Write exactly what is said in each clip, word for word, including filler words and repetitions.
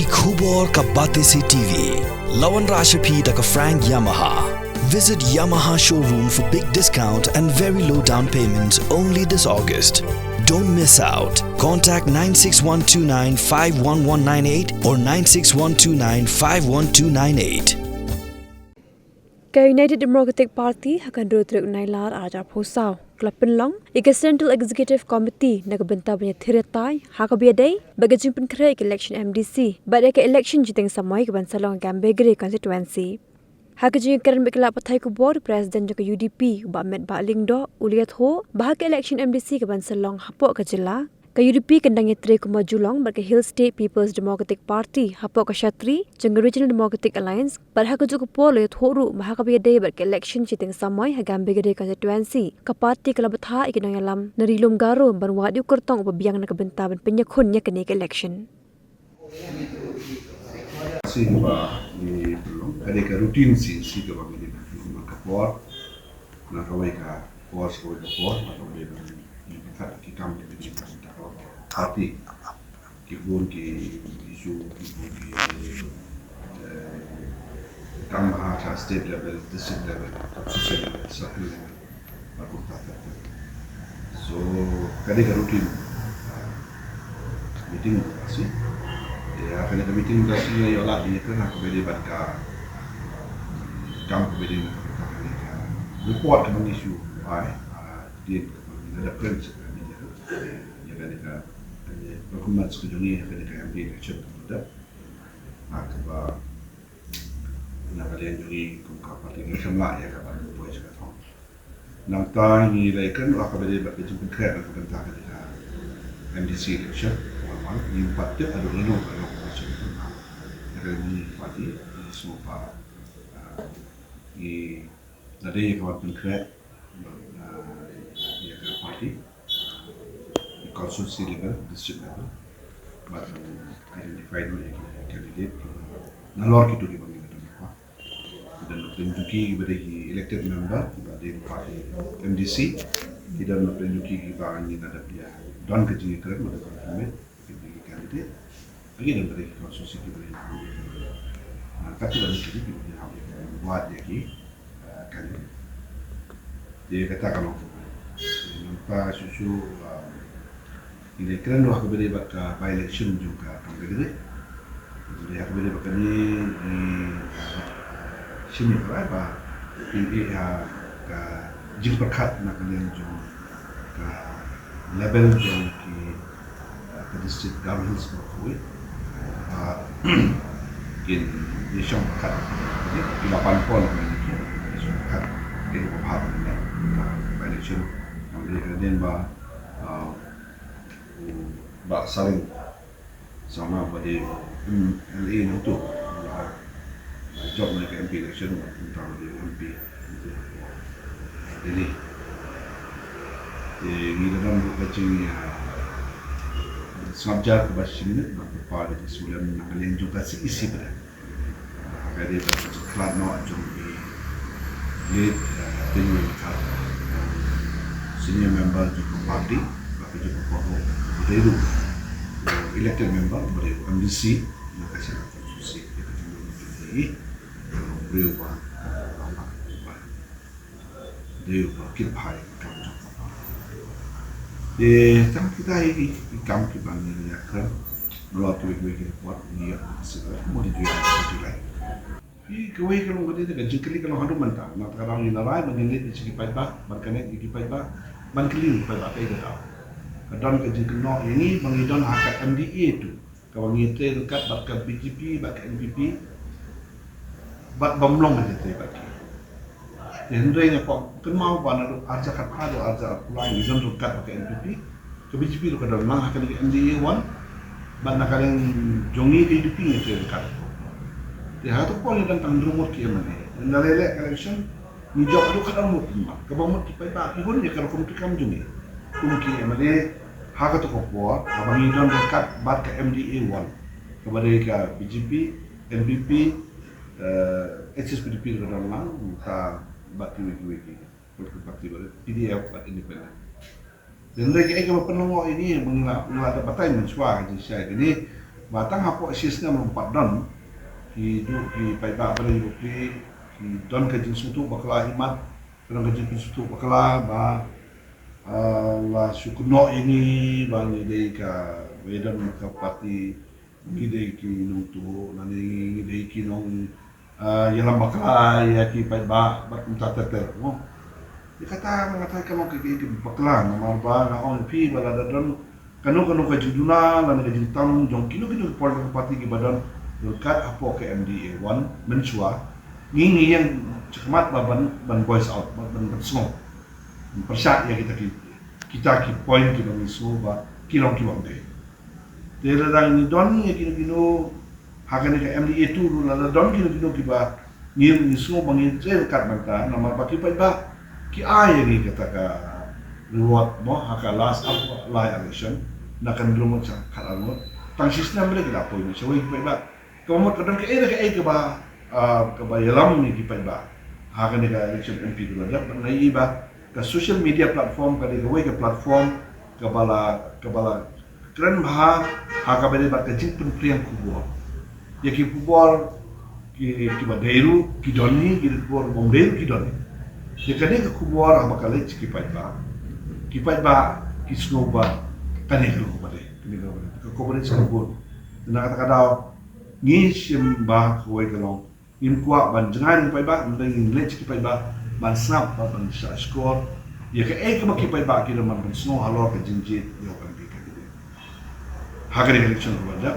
Ki khubor ka Batesi T V. La wanrah sha phi da ka Frank Yamaha. Visit Yamaha showroom for big discount and very low down payment only this August. Don't miss out. Contact nine six one two nine five one one nine eight or nine six one two nine five one two nine eight. Ka United Democratic Party ha ka hynriew tarik u Nailar arhajar arphew saw ka la pynlong ïa ka Central Executive Committee na ka bynta ban ïathir ïatai ha kaba ïadei bad ka jingpynkhreh ïa ka election M D C bad ïa ka election shiteng samoi kaban sa long ha Gambegre constituency. Ha ka jingïakren bad ki lad pathai khubor, President jong ka U D P u Bah Metbah Lyngdoh u la ïathuh ba ha ka election M D C kaban sa long hapoh ka jylla, ka U D P kan dang ïatrei kum ba ju long bad ka Hill State People's Democratic Party hapoh ka shatri jong ka Regional Democratic Alliance, bad ha kajuh ka por la ïathuh ruh ba ha kaba ïadei bad ka election shiteng samoi ha Gambegre constituency, ka party ka la bthah ïa ki nongïalam na Ri Lum Garo ban wad ïa u kyrtong uba biang na ka bynta ban pynïakhun ïa kane ka election. Sien ba ngi pynlong, ka dei ka routine sien sien kaba ngi dei ban pynlong man ka por, na kawei ka por sha kawei ka por, na kawei ka ngi pyntat ki kam ki dei ban pyntat ka party. Ki bun ki issue, ki bun ki, eh, kam ha ka state level, district level, ka social level, circle level. Ba kumta ka. So, ka dei ka routine, ah, meeting ba si. Ïa, kane ka meeting ba si ïa, ïa la, ïa, kane ka ba dei ban ka, kam ka ba dei ban ka, ka, ka, ka report ka ban issue, ai, ah, dien ka ban ka reference ka ni ïa, ïa, kane ka, kane performance ka jong ngi, kane ka M P election ka ba dei. Ah, ka ba Na ka liang jong ngi kum ka party ngi shim la ïa ka ban poi sha ka thong. Nangta ngi la ïakren ha kaba ïadei bad ka jingpynkhreh na ka bynta ka M D C election. Wan wan ngi pat tip haduh lano ka long ka election. Ïa ka ngi party ngi sngewbha, ah, ngi la dei ïa ka ban pynkhreh. Ah, ïa ka party, constituency level, district level, bad identify noh ïa ki candidate nalor kito kiba ngi la don. Ki don na pdeng jong ki kiba dei ki elected member kiba dei party M D C, ki don na pdeng jong ki kiba ngi la dep ïa don ka jingïakren bad ka jingmut. Ki dei ki candidate. Agi dang dei ki constituency ki dei. Ah, kata dang dei ki dei ki dei hap ïa ki wad ïa ki, ah, candidate. Dei kata ka long. Nangta shu shu, ah, ngi dei kren ruh ha kaba ïadei bad ka by election jong ka Gambegre. Dei ha kaba ïadei bad kane ngi, ah, shim ïa ka ba pynïaid ha ka jingpyrkhat na ka liang jong ka level jong ki, eh, ka district Garo Hills baroh kawei. Ah, kin ïashong pyrkhat, ki la pan pon ki ïashong pyrkhat, ki la pan pon ki by election. Ngan ïa ka dei ba, ah, u Bah Saring Sangma ba dei M L A nangtu. Ba jop na ka M P election, ba kumta ba dei M P. Dei. Te ngi la don ruh ka jing, ah, sngap jar kaba shim ne, ba kyrpad ïa ki sngewlem na ka liang jong ka C E C ba dei. Ka dei ba ka jingkhlad noh jong i late, eh, Daniel Khat, senior member jong ka party, ba ka jong ka party, ba dei ruh, eh, elected member, ba dei M D C, na ka sha ka constituency, ka jong ka party, briew ba, eh, ba, ba, dei ba kit bha ïa ka kam jong ka party. Te tang kita i, i, i kam kiba ngi ïa ka, nalor kiwei kiwei ki report, ngi ïa ka sila, mo di ju ïa ka sila. Phi kawei ka long ka dei ka jingkylli ka long haduh mynta. Nangta ka daw ngi la rai ban ïaleit ïa ki paidbah, ban connect ïa ki paidbah, ban kylli ïa ki paidbah kaei ka daw. Ka don ka jingkynnoh ïa ngi ba ngi don ha ka M D A tu. Kaba ngi trei ryngkat bad ka B J P bad ka N P P. Bad bym long ban trei bad ki. Te hynrei nga kwah kynmaw ba naduh arhajar khatphra haduh arhajar arphew lai ngi don ryngkat bad ka N P P. Ka B J P ruh ka don lang ha kane ka M D A one. Bad na ka liang jong ngi ka U D P ngi trei ryngkat. Te ha kato ka por ngi don tang hynriew ngut ki M L A. Lada leh leh ka election ngi jop haduh khatar ngut ki M L A. Kaba mut ki paidbah ki hun ïa ka rukom treikam jong ngi. Kum ki M L A ha kato ka por kaba ngi don ryngkat bad ka M D A one. Kaba dei ka B J P, N P P, eh, H S P D P ruh ka don lang, ka bad kiwei kiwei ki political party ba dei P D F bad independent. Te hynrei kaei kaba pynlyngngoh ïa ngi ba ngi la, ngi la dep batai mynshuwa ka jingshai kane. Ba tang hapoh shi snem ruh pat don ki, ki paidbah ba ri bapli ki don ka jingsngewthuh bakla, imat ka don ka jingsngewthuh bakla ba, ah, la shu kynnoh ïa ngi ba ngi dei ka, ba don ka parti, ngi dei ki nongtuh, lane ngi dei ki nong, ah, ïalam bakla ïa ki paidbah bad kumta ter ter, mo. Ïa kata nga tharai ka long ka, ka, ka bakla, namar ba nga ong ïa phi ba lada don kano kano ka jingduna lane ka jingtam jong kino kino ki political party kiba don ryngkat hapoh ka M D A one mynshuwa, ngi, ngi ïeng shakhmat ba ban, ban voice out, ban, ban, ban sngew, ban pyrshah ïa kita ki, kita ki point kiba ngi sngew ba ki long ki bym dei. Te lada ngi don ïa kino kino ha kane ka M D A two ruh, lada don kino kino kiba ngi, ngi sngew ba ngi trei ryngkat bynta, namar ba ki paidbah ki ai ïa ngi kata ka reward, mo, ha ka last, ah, lai election, na ka hynriew ngut sha ka khatar ngut. Tang shi snem ba ki la poi na shawei ki paidbah. Kaba mut ka don kaei kaei kaba, ah, kaba ïalam ïa ki paidbah ha kane ka election M P kaba la dep. Nga ïohi ba ka social media platform ka dei kawei ka platform kaba la, kaba la kren bha ha kaba ïadei bad ka jingpynphriang khubor. Ïa ki khubor ki, kiba dei ruh ki don hi, ki khubor bym dei ruh ki don hi. Ïa kane ka khubor haba ka leit sha ki paidbah, ki paidbah ki sngew ba kane ka long kaba dei, kane ka long kaba dei. Ka coverage ka bun. Na kata ka daw ngi shim ba kawei ka long, ngim kwah ban jngai na ki paidbah, hynrei ngin leit sha ki paidbah ban sngap bad ban shah shkor ïa kaei kaba ki paidbah ki don ban, ban sngew halor ka jingjied ïa u M P candidate ha kane ka election kaba dep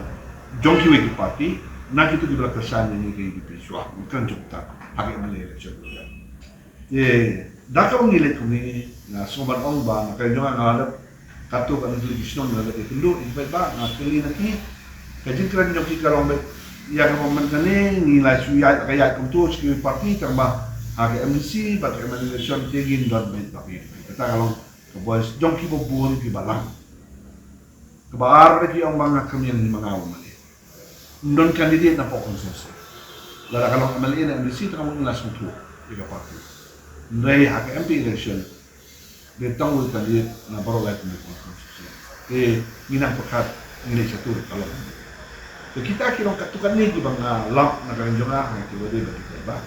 jong kiwei ki party, na kito kiba la kyrshan ïa ngi ka U D P shuwa, ngi kren jong ta ha ka M L A election kaba dep. Te da kaba ngi leit kumne, nga sngew ban ong ba na ka liang jong nga, nga la dep katto katne kylli ki shnong, nga la dep ïakynduh ïa ki paidbah, nga kylli na ki, ka jingkren jong ki ka long beit ïa kaba man kane ngi la shu ïaid, ka ïaid kumto sha ki party, tang ba ha ka M D C bad ka M L A election te ngin don beit bad ki. Kata ka long ka voice jong kiba bun kiba lang. Kaba ar, ki ong ba nga kyrmen ïa ngi ma nga u M L A. Ym don candidate na pdeng constituency. Lada ka long M L A ne M D C, tang ba ngi la sngewthuh ïa ka party. Hynrei ha ka M P election, dei tang u candidate na baroh lai tylli ki constituency. Te ngi nang pyrkhat, ngi leit shatur ka long. Te kita ki long katto katne kiba nga lap na ka liang jong nga, ha kiba dei bad ki paidbah.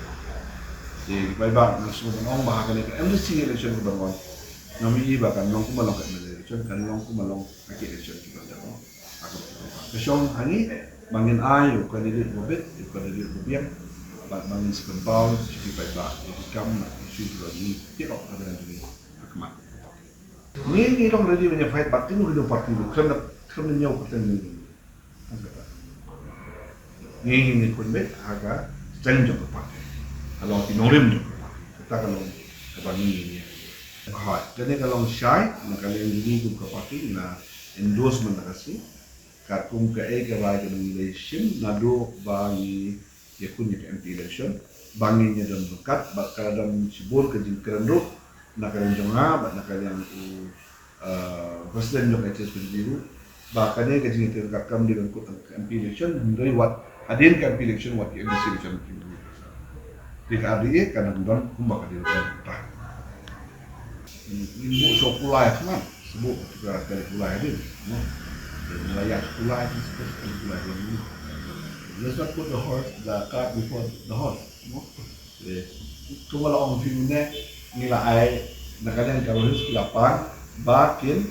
Te ki paidbah, nga sngew ban ong ba ha kane ka M D C election kaba wan, ngam ïohi ba kan long kumba long ka M L A election, kan long kumba long ha ki election kiba dang dep. Ka shong ha ngi ba ngin ai ïa u candidate uba bit, ïa u candidate uba biang, bad ba ngin sa pynpaw sha ki paidbah ïa ki kam bad ki shuh kiba ngi tip ha ka dang jong ngi ha khmat. Ngi, ngi long ready ban ïa fight bad kino kino party ruh, khlem da, khlem da ñiew kyrteng ngi. Ngi, ngi, ngi khun beit ha ka strength jong ka party, halor ki nongrim jong ka party. Kata ka long kaba ngi, ngi, ngi. Hooid, kane ka long shai na ka liang jong ngi kum ka party, na endorsement na ka sngi. Katkum kaei kaei kaba ngi la shim naduh ba ngi ïakhun ïa ka M P election, ba ngin ïadon ryngkat, bad ka la don shibun ka jingkren ruh na ka liang jong nga bad na ka liang u, eh, president jong ka H S P D C ruh, ba kane ka jingïatrei ryngkat kam dei ban kut ha ka M P election, hynrei wat hadien ka M P election, wat ka M D C election. Te ka R D A kan nang don kumba ka dei ban don. Ngin buh shuwa kulai, sngewbha shu buh ka, ka kulai hadien, mo. Ngin ïa kulai, kulai hadien. Let's not put the horse, the cart before the horse, mo. Te kumba la ong phi mynne, ngi la ai na ka liang ka Rohingya ki la pan ba kin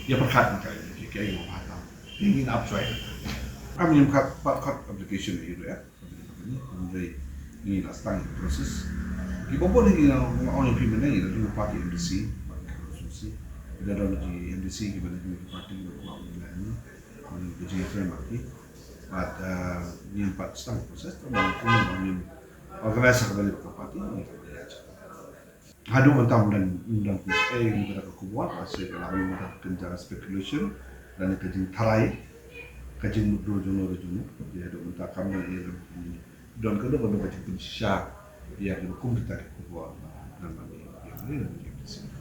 ïa pyrkhat na ka, ki, ki, ki, ngin ap shuwa. Am ngim pat khot application ïa u, eh. Hynrei ngi la start ïa ka process. Kiba bun ngi la ong ïa phi mynne, ngi la don ha ka party M D C, party constituency. Ngi la don ha ki M D C kiba don ha ki party kiba kwah ngi la ïa ngi. Ngi ka jingïatrei marki. Bad, uh, ngim pat start ïa ka process, tang ba ngim organize ha kaba ïadei bad ka party, ngi la ïa. Haduh mynta ym don, ym don pynshai ïa kata ka khubor, ka shu ka la ïa kata ka kynja speculation, lane ka jingtharai, ka jingmutdur jong no jong no. Te haduh mynta kam don ïa, don ka, don ka, don ka jingpynshisha ïa ki kum kita ki khubor. Namar ïa, ïa, ïa, ïa, ïa.